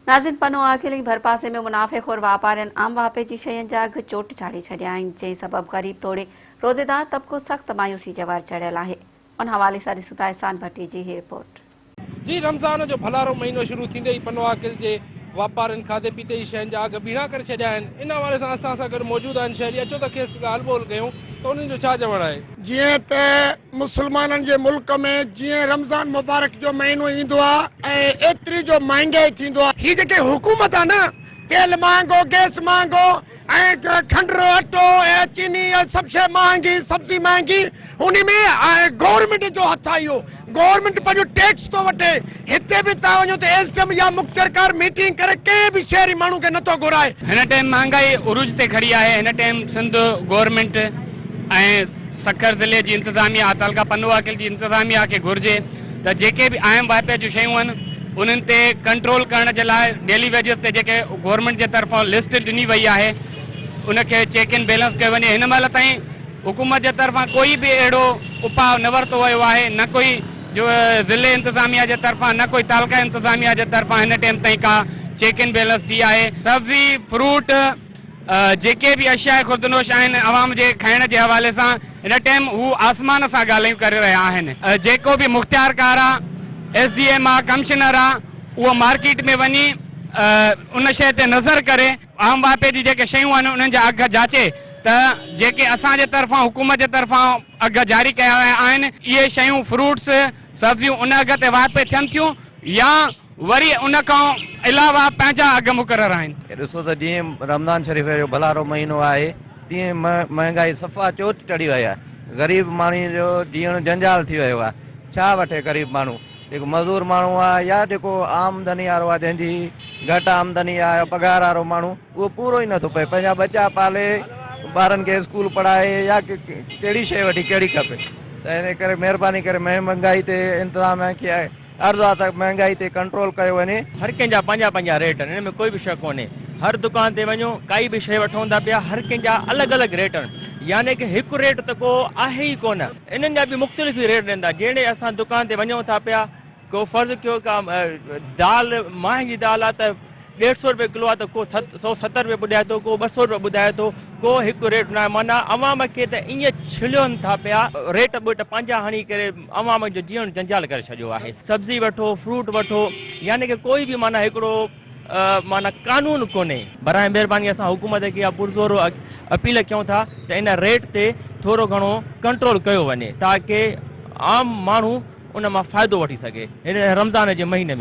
ناظرين پنو عاقل ۽ ڀرپاسي ۾ منافعي خور واپارين عام واهپي جي شين جا اگهه چوٽ چاڙهي ڇڏيا آهن، جنهن سبب غريب توڙي روزيدار طبقو سخت مايوسي جي ور چڙهيل آهي. ان حوالي سان ڏسون ٿا احسان ڀٽي جي هي رپورٽ. جي رمضان جو ڀلارو مهينو شروع ٿيندي ئي پنو عاقل جي واپارين کاڌي پيتي جي شين جا اگهه ٻيڻا ڪري ڇڏيا آهن، ان حوالي سان اسان سان گڏ موجود آهن شهري اچو ته کيس ڳالهه ٻولهه ڪيون ته انهن جو ڇا چوڻ آهي. جيئن ته مسلمانن جي ملڪ ۾ جيئن رمضان مبارڪ جو مهينو ايندو آ ۽ ايتري جو مهنگائي ٿيندو آ. هي جيڪي حڪومت آ نه تيل مهانگو گئس مهانگو ۽ کنڊ اٽو ۽ چيني ۽ سڀ شي مهانگي سبزي مهانگي انهي ۾ گورنمينٽ جو هٿ آ اهو گورنمينٽ پنهنجو ٽيڪس ٿو وٺي هتي به تان وڃو ته ايس ڊي ايم يا مختيارڪار ميٽنگ ڪري ڪنهن به شهري ماڻهو کي نٿو گهرائي. هن ٽائيم مهانگائي عروج تي کڙي آهي هن ٽائيم سنڌ گورنمينٽ ۽ سکر ضلعي جي انتظاميا تعلقه پنوعاقل جي انتظاميا کي گهرجي ته جيڪي به عام واهپي جون شيون آهن انهن تي ڪنٽرول ڪرڻ جي لاء ڊيلي ويجز تي جيڪي گورنمينٽ جي طرفان لسٽ ڏني وئي آهي ان کي چيڪ اينڊ بيلنس ڪيو وڃي هن مهل تائين حڪومت جي طرفان ڪوئي به اهڙو اپاء نه ورتو ويو آهي نه ڪوئي جو ضلعي انتظاميا جي طرفان نه ڪوئي تعلقه انتظاميا جي طرفان هن ٽيم تائين ڪا چيڪ اينڊ بيلنس ٿي آهي سبزي فروٽ جيڪي به اشياء خوردنوش آهن عوام جي کائڻ جي حوالي سان هن ٽيم هو آسمان سان ڳالهيون ڪري رهيا آهن. جيڪو به مختيارڪار آ، ايس ڊي ايم آ، ڪمشنر آ اهو مارڪيٽ ۾ وڃي ان شيء تي نظر ڪري عام واهپي جي جيڪي شيون آهن انهن جا اگهه جاچي ته جيڪي اسان جي طرفان حڪومت جي طرفان اگهه جاري ڪيا ويا آهن اهي شيون فروٽس سبزيون ان اگهه تي واهپي ٿين ٿيون يا وري ان کان علاوه پنهنجا اگهه مقرر آهن. ڏسو ته جيئن رمضان شريف جو ڀلارو مهينو آهي تيئن مهنگائي صفا چوٽ چڙهي وئي آهي. غريب ماڻهي جو جيئڻ جنجال ٿي ويو آهي. ڇا وٺي غريب ماڻهو؟ جيڪو مزدور ماڻهو آهي يا جيڪو آمدني وارو آهي جنهن جي گهٽ آمدني آهي پگهار وارو ماڻهو اهو پورو ئي نٿو پئي پنهنجا ٻچا پالي ٻارن کي اسڪول پڙهائي يا ڪهڙي شيء وٺي ڪهڙي کپي ته ان ڪري مهرباني ڪري مهنگائي تي انتظاميا کي عرض آ ته مهنگائي تي ڪنٽرول ڪيو وڃي. هر ڪنهن جا پنهنجا پنهنجا ريٽ آهن ان ۾ ڪوئي به شڪ ڪونهي هر دڪان تي وڃو ڪائي به شيء وٺون ٿا پيا هر ڪنهن جا الڳ الڳ ريٽ آهن يعني ڪه هڪ ريٽ ته ڪو آهي ئي ڪونه انهن جا به مختلف ئي ريٽ ڏين ٿا جهڙي اسان دڪان تي وڃون ٿا پيا ڪو فرض ڪيو ڪا دال مانهن جي دال آ ته ڏيڍ سو روپيه ڪلو آ ته ڪو 170 روپيه ٻڌائي ٿو ڪو 200 روپيه ٻڌائي ٿو ڪو هڪ ريٽ ناهي معنيٰ عوام کي ته ائين ڇلين ٿا پيا ريٽ ٻيٽ پنهنجا هڻي ڪري عوام جو جيئڻ جنجال ڪري ڇڏيو آهي سبزي وٺو فروٽ وٺو يعني ڪه ڪوئي به معنيٰ هڪڙو معنيٰ قانون ڪونهي. براء مهرباني اسان حڪومت کي اها پرزور اپيل ڪيون ٿا ته ان ريٽ تي ٿورو گهڻو ڪنٽرول ڪيو وڃي تاڪه عام ماڻهو ان مان فائدو وٺي سگهي هن رمضان جي مهيني ۾.